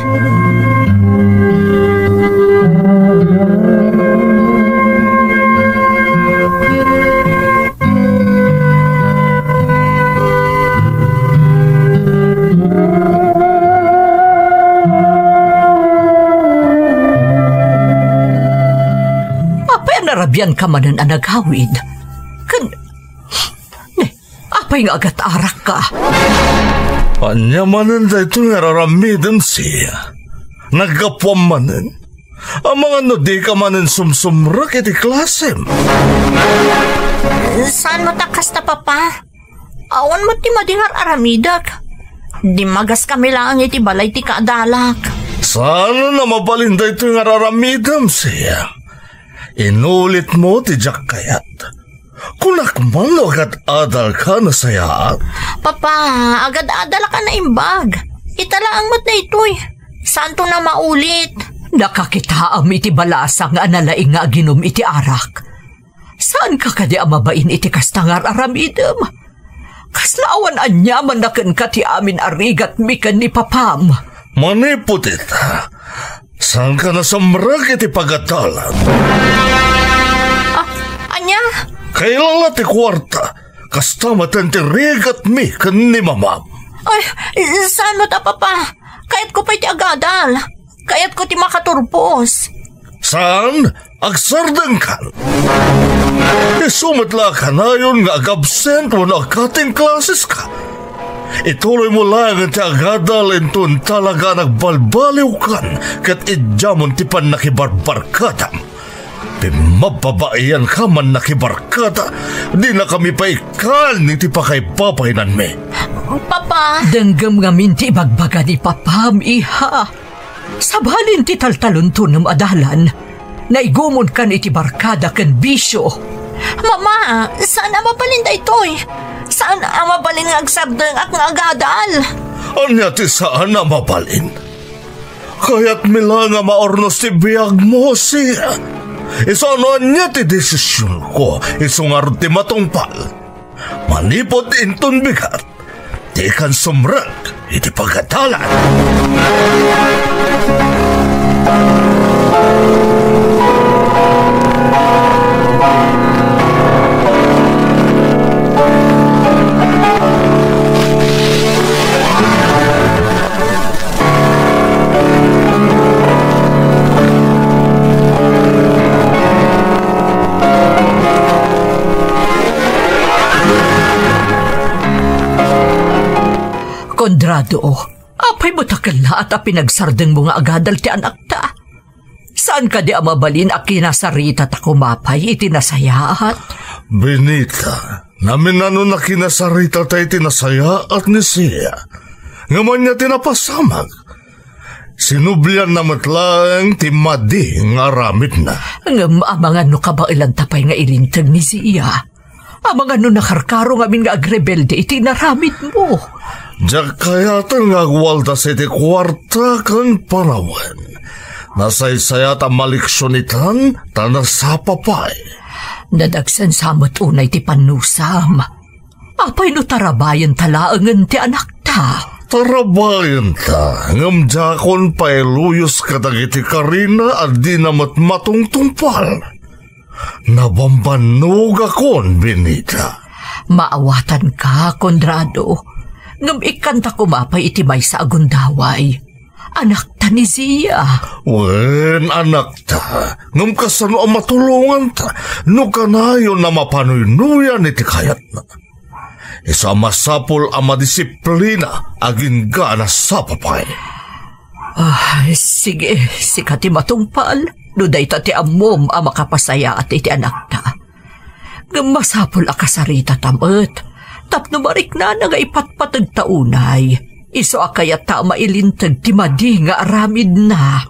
Apay a arabianka manen a nagawid. Ken, ne, apay nga agat-arakka? Ania manen daytoy nga ar-aramidem, Sia? Naggapuam manen? Amangan no dika manen sumsumrek iti klasem. Saan met a kasta, Papa. Awan met ti madi nga ar-aramidek. Dimmagaskami laeng iti balay ti kaadalak. Saan a mabalin daytoy nga ar-aramidem, Sia? Inulitmo ti diak kayat. Kunak man no agad-adalka a nasayaat? Papa, agad-adalak a naimbag. Ita laeng met daytoy. Saanton a maulit. Nakakitaam iti balasang a nalaing nga aginum iti arak. Saanka kadi a mabain iti kasta nga ar-aramidem? Kasla awan aniamanna kenka ti amin a rigatmi ken ni Papam. Manipud ita, saanka nasumrek iti pagadalan. Ah, ania? Kailala ti kuarta, kasta met ti rigatmi ken ni Mamam. Ay, saan met a, Papa? Kayatko pay ti agadal. Kayatko ti makaturpos. Saan? Agsardengkan. Isu met la a kanayon nga agabsent wenno a-cutting classeska. Ituloymo laeng ti agadal inton talaga a nagbalbaliwkan ket idiamon ti pannakibarbarkadam. Pimmababaianka a mannakibarkada, dinakami pay ikkan iti pakaibabainanmi. Papa! Denggem ngamin ti ibagbaga ni Papam, iha. Sabalin ti taltalontonem a dalan, naigumonkan iti barkada ken bisio. Mama, saan a mabalin daytoy. Saan a mabalin nga agsardengak nga agadal. Ania ti saan a mabalin? Kayatmi la nga maurnos ti biagmo, Sia. Isu a no ania ti desisionko, isu ngarud ti matungpal. Manipud inton bigat, dikan sumrek iti pagadalan. Conrado, apay met a kellaat a pinagsardengmo nga agadal ti anakta? Saan kadi a mabalin a kinasarita ta koma pay iti nasayaat? Benita, naminano a kinasarita ta iti nasayaat ni Sia. Ngem ania ti napasamak? Sinublianna met laeng ti madi nga aramidna. Ngem amangan no kabaelanta pay nga ilinteg ni Sia. Amangan no nakarkaro ngamin nga agrebelde iti inaramidmo. Diak kayaten nga agwaldas iti kuarta ken panawen. Nasaysayaat a maleksion itan, ta nasapa pay. Nadagsensa met unay ti pannusam. Apay no tarabayenta laengen ti anakta? Tarabayenta, ngem diakon pay luyos kadagiti karina a dina met matungtungpal. Nabambannogakon, Benita. Maawatanka, Conrado. Ngem ikkanta koma pay iti maysa a gundaway. Anakta ni Sia. Wen, anakta. Ngem kasano a matulonganta no kanayon a mapanuynuyan iti kayatna? Isu a masapul a madisiplina agingga a nasapa pay. Ah, sige, sika ti matungpal. No dayta ti ammom a makapasayaat iti anakta. Ngem masapul a kasarita ta met tapno mariknana nga ipatpategta unay. Isu a kayatta a mailinteg ti madi nga aramidna.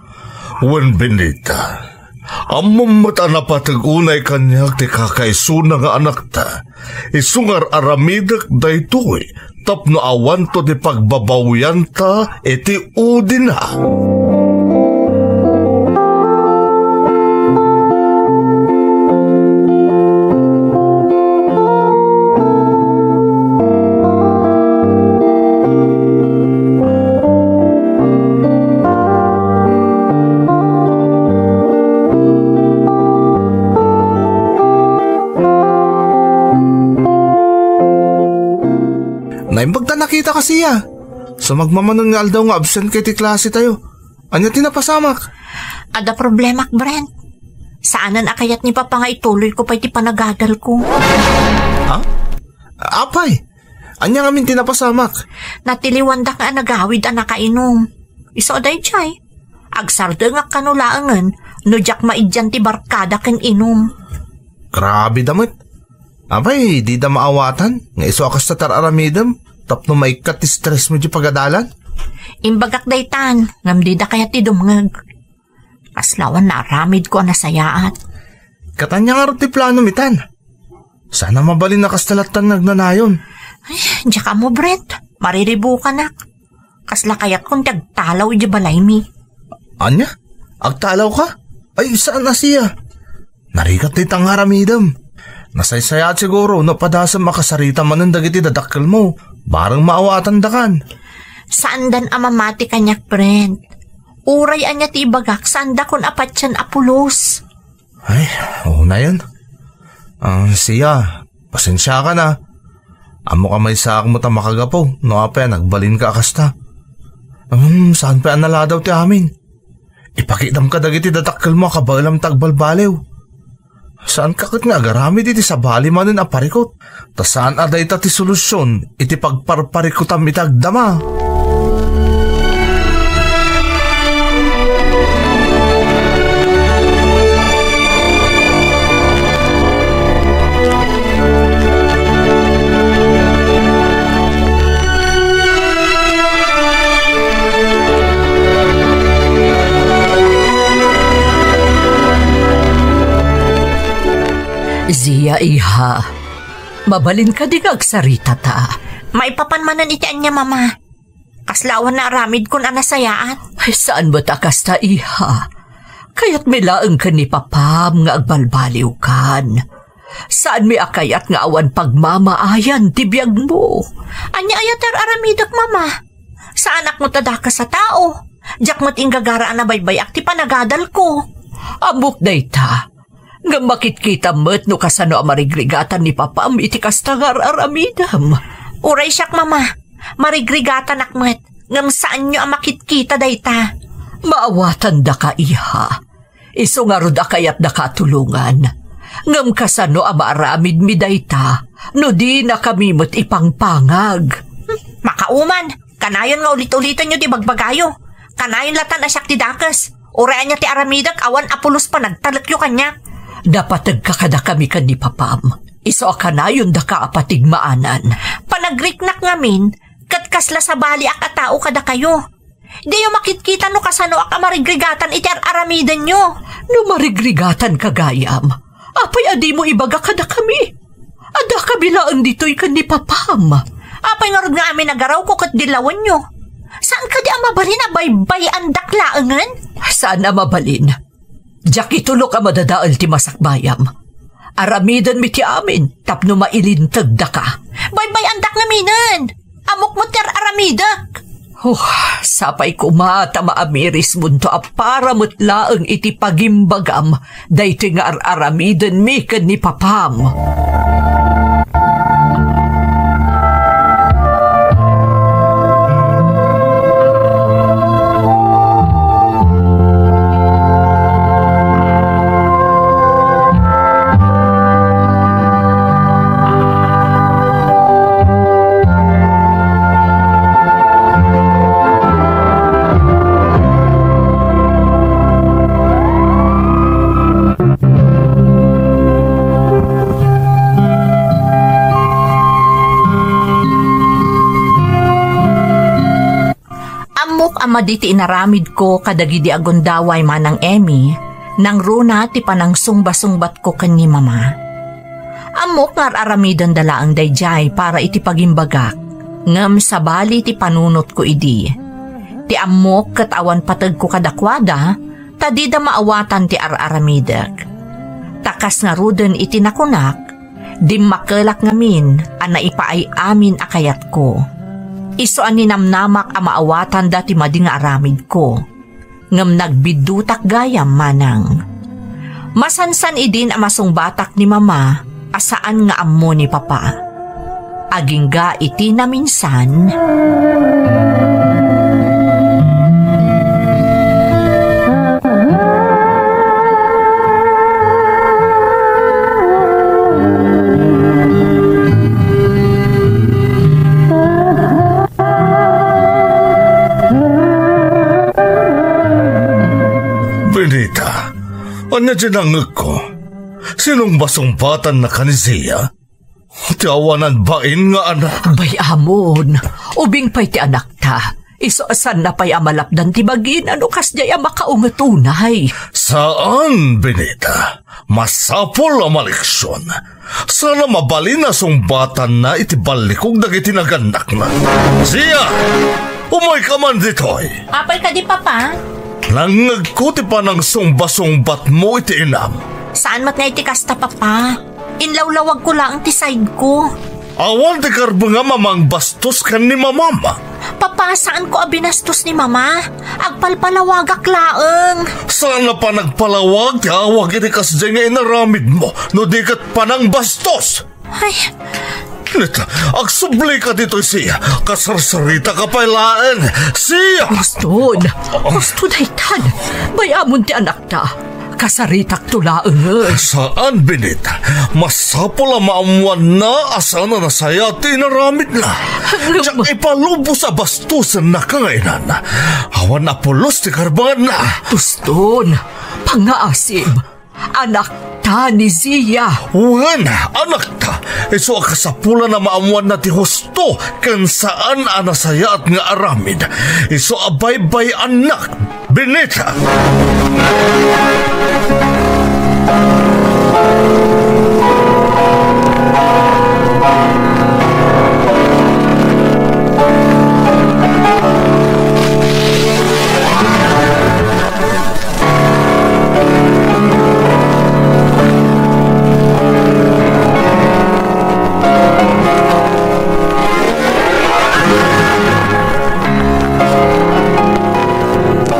Wen, Benita, ammom met a napateg unay kaniak ti kakaisuna nga anakta. Isu nga ar-aramidek daytoy tapno awanto ti pagbabawianta iti udina. Naimbag ta nakitaka, Sia. Sa magmamanon nga aldaw nga absent ka iti klase tayo. Ania ti napasamak? Adda problemak, Brent. Saanen a kayat ni Papa nga ituloyko pay ti panagadalko. Ha? Apay, ania ngamin ti napasamak? Natiliwandak nga nagawid a nakainom. Isu a daydiay, agsardengak kano laengen no diak maiddian ti barkada ken inum. Grabe da met. Apay, dida maawatan nga isu a kasta ti ar-aramidem tapno maikkat ti stress mo di pagadalan? Imbagak daytan, ngem dida kayat ti dumngeg. Kasla awan naaramidko a nasayaat. Ket ania ngarud ti planom itan? Saan a mabalin a kasta lattan nga agnanayon. Ay, diak ammo, Brent. Mariribukanak. Kasla kayatkon ti agtalaw iti balaymi. Ania? Agtalawka? Ay, saan a siak? Narigat dayta nga aramidem. Nasaysayaat siguro no padasem a kasarita manen dagiti dadakkelmo. Bareng maawatandakan. Saandan a mamati kaniak, Brent. Uray ania ti ibagak, saandakon a patien a pulos. Ay, unayen. Ah, siak, pasensiakan a. Ammok a maysaak met a makagapu no apay a nagbalinka a kasta. Ngem saan pay a naladaw ti amin. Ipakitdam kadagiti dadakkelmo a kabaelam ti agbalbaliw. Saanka ket nga agaramid iti sabali manen a parikut. Ta saan a dayta ti solusion iti pagparparikutam iti agdama. Zia, iha, mabalin kadi nga agsaritata? Maipapan manen iti ania, Mama? Kasla awan naaramidkon a nasayaat. Ay, saan met a kasta, iha. Kayatmi laeng ken ni Papam nga agbalbaliwkan. Saanmi a kayat nga awan pagmamaayan ti biagmo. Ania aya ti ar-aramidek, Mama? Saanak met a dakes a tao. Diak met inggagara a nabaybay-ak ti panagadalko. Ammok dayta. Ngem makitkitam met no kasano a marigrigatan ni Papam iti kasta nga ar-aramidem. Uray siak, Mama, marigrigatanak met, ngem saanyo a makitkita dayta. Maawatandaka, iha. Isu ngarud a kayatdaka a tulongan. Ngem kasano a maaramidmi dayta no dinakami met ipangpangag? Hmm, makauman, kanayon nga ulit-ulitenyo ti bagbagayo. Kanayon latan a siak ti dakes. Uray ania ti aramidek, awan a pulos panagtalekyo kaniak. Napategka kadakami ken ni Papam. Isu a kanayondaka a patigmaanan. Panagriknak ngamin, ket kasla sabaliak a tao kadakayo. Diyo makitkita no kasanoak a marigrigatan iti ar-aramidenyo. No marigrigatanka gayam, apay a dimo ibaga kadakami? Addaka bilaeng ditoy ken ni Papam. Apay ngarud nga amin a garawko ket dillawenyo? Saan kadi a mabalin a baybay-andak laengen? Saan a mabalin. Diak itulok a madadael ti masakbayam. Aramidenmi ti amin tapno mailintegdaka. Baybay-andak ngaminen. Ammok met ti ar-aramidek. Oh, sapay koma ta maamirismonto a para met laeng iti pagimbagam daytoy nga ar-aramidenmi ken ni Papam. Ammok a madi ti inaramidko kadagidi a gundaway, Manang Emmy, nangruna ti panangsungba-sungbatko ken ni Mama. Ammok nga ar-aramidenda laeng daydiay para iti pagimbagak, ngem sabali ti panunotko idi. Ti ammok ket awan pategko kadakuada, ta dida maawatan ti ar-aramidek. Ta kas ngaruden iti nakunak, dimmakelak ngamin a naipaay amin a kayatko. Isu a ninamnamak a maawatanda ti madi nga aramidko. Ngem nagbiddutak gayam, Manang. Masansan idin a masungbatak ni Mama a saan nga ammo ni Papa. Agingga iti naminsan. Benita, ania diay nangngegko? Sinungbasungbatanna ka ni Zia? Ti awanan bain nga anak. Bay-amon, ubing pay ti anakta. Isu a saanna pay a malapdan ti bagina no kasdiay a makaunget unay. Saan, Benita. Masapul a maleksion. Saan a mabalin a sungbatanna iti ballikog dagiti nagannakna. Zia! Umayka man ditoy! Apay kadi, Papa? Nangngegko ti panangsungba-sungbatmo iti inam. Saan met nga iti kasta, Papa. Inlawlawagko laeng ti sidesko. Awan ti karbengam a mangbastos ken ni mamam. Papa, saanko a binastos ni Mama. Agpalpalawagak laeng. Saan a panagpalawag ti awag iti kasdiay nga inaramidmo, no di ket panangbastos? Ay. Neta, agsublika ditoy, Zia. Kasarsaritaka pay laeng, Zia! Huston! Husto daytan! Bay-amon ti anakta. Kasaritakto laeng. Saan, Benita. Masapul a maammoanna a saan a nasayaat ti inaramidna. Ngem diak ipalubos a bastosennaka nga inan. Awan a pulos ti karbenganna. Huston! Pangngaasim! Anakta ni Zia. Wen, anakta. Isu a kasapulan a maammoanna ti husto ken saan a nasayaat nga aramid. Isu a baybay-annak, Benita.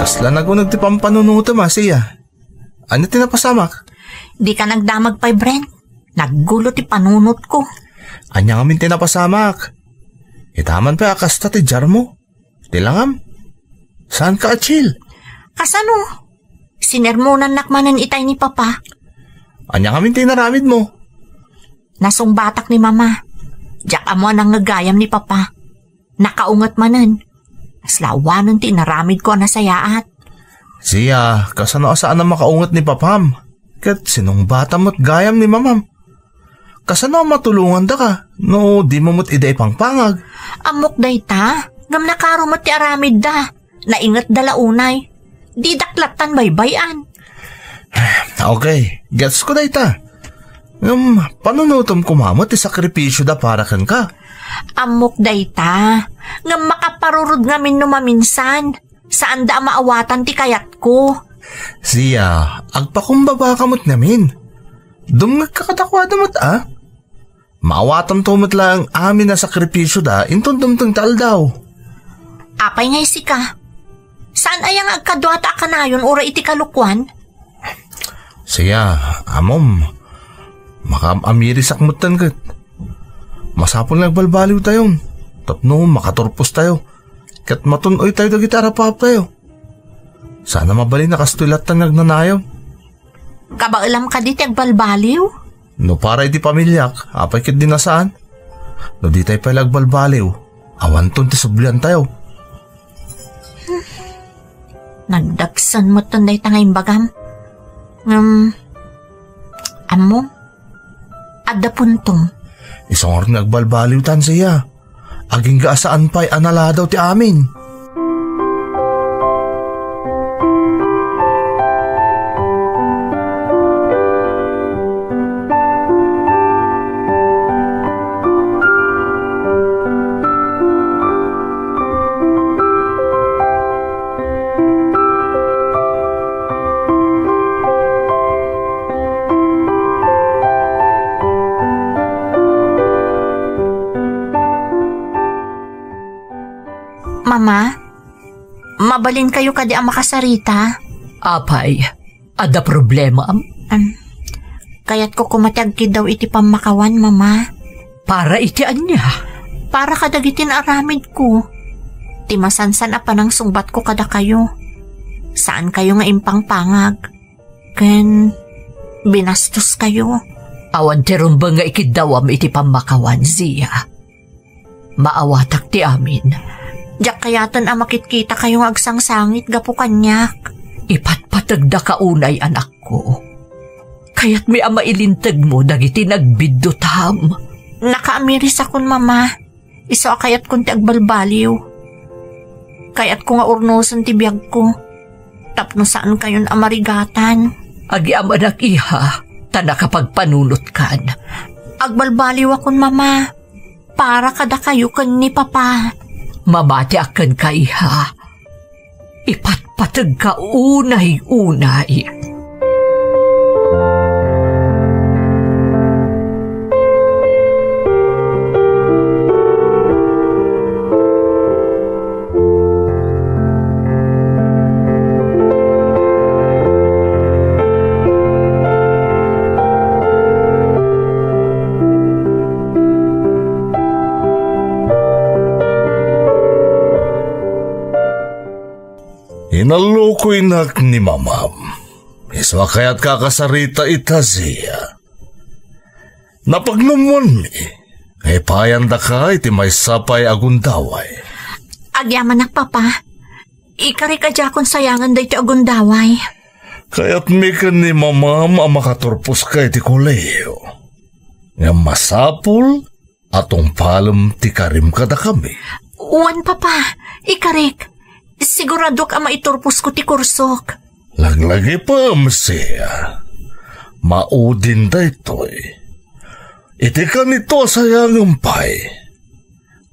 Kasla naguneg ti pampanunotem, a, Zia. Ania ti napasamak? Dika nagdamag pay, Brent. Naggulo ti panunotko. Ania ngamin ti napasamak? Itaman pay a kasta ti diarmo. Ti langam, saanka a chill? Kasano? Sinermonannak manen itay ni Papa. Ania ngamin ti inaramidmo? Nasungbatak ni Mama. Diak ammo a nangngeg gayam ni Papa. Nakaunget manen. Kasla awanen ti inaramidko a nasayaat. Zia, kasano a saan a makaunget ni Papam? Ket sinungbatam met gayam ni Mamam. Kasano a matulongandaka no dimo met ida ipangpangag? Ammok dayta, ngem nakaro met ti aramidda. Naingetda la unay. Didak lattan baybay-an. Okay, getsko dayta. Ngem panunotem koma met ti sakripisioda para kenka. Ammok dayta, ngem makaparurod ngamin no maminsan. Saanda a maawatan ti kayatko. Zia, agpakumbabaka met ngamin. Dumngegka kadakuada met, a? Maawatanto met laeng amin a sakripisioda inton dumteng ti aldaw. Apay nga isika? Saan aya nga agkaduata a kanayon uray iti kalokuan? Zia, ammom, makaam-amirisak metten ket. Masapul nga agbalbaliwtayon tapno makaturpostayo ket matun-oytayo dagiti arap-araptayo. Saan a mabalin a kastoy lattan nga agnanayon. Kabaelam kadi ti agbalbaliw? No para iti pamiliak, apay ket di nasaan? No ditay pay la agbalbaliw, awanton ti subliantayo. Nagdagsen metten dayta nga imbagam. Ngem, ammom, adda puntom. Isu ngarud nga agbalbaliwtan, Zia. Agingga a saan pay a naladaw ti amin. Mama, mabalinkayo kadi a makasarita? Apay, adda problema? Am, kayatko koma ti agkiddaw iti pammakawan, Mama. Para iti ania? Para kadagiti naaramidko. Ti masansan a panangsungbatko kadakayo. Saankayo nga impangpangag. Ken binastoskayo. Awan ti rumbeng nga ikiddawam iti pammakawan, Zia. Maawatak ti amin. Diak kayaten a makitkitakayo nga agsangsangit gapu kaniak. Ipatpat ipatpateg daka unay, anakko. Kayatmi a mailinteg mo dagiti nagbiddutam. Nakaamiris akon, Mama. Isu a kayatkon ti agbalbaliw. Kayatko nga urnosen ti biagko tapno saan kayon a marigatan. Agyamanak, iha, ta nakapagpanunotkan. Agbalbaliw akon, Mama, para kadakayo ken ni Papa. Mamatiak kenka, iha. Ipatpategka unay-unay. Inallokoynak ni Mamam. Isu a kayatka a kasarita ita, Zia. Napagnamuanmi nga ipayandaka iti maysa pay a gundaway. Agyamanak, Papa. Ikarik a diakon sayangen daytoy a gundaway. Kayatmi ken ni Mamam a makaturposka iti kolehio. Ngem masapul a tungpalem ti karim kadakami. Wen, Papa, ikarik. Siguradok a maiturposko ti kursok. Laglagipem, Zia. Maudin daytoy. Iti kanito a sayangem pay,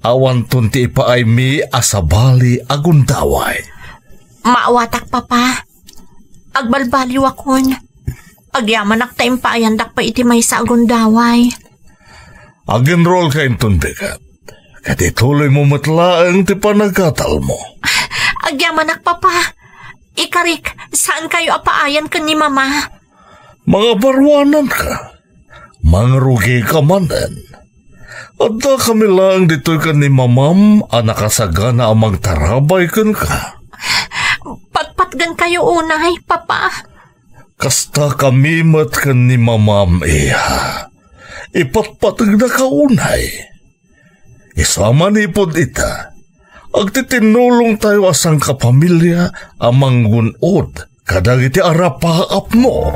awanton ti ipaaymi a sabali a gundaway. Maawatak, Papa. Agbalbaliwakon. Agyamanak ta impaayandak pay iti maysa a gundaway. Agenruelka inton bigat, ket ituloymo met laeng ti panagkatalmo. Agyamanak, Papa. Ikarik, saankayo a paayan ken ni Mama. Mangabaruananka. Mangrugika manen. Addakami laeng ditoy ken ni Mamam a nakasagana a mangtarabay kenka. Patpatgenkayo unay, Papa. Kastakami met ken ni Mamam, iha. Ipatpategdaka unay. Isu a manipud ita, agtitinnulongtayo a sangkapamilia a manggun-od kadagiti arapaapmo.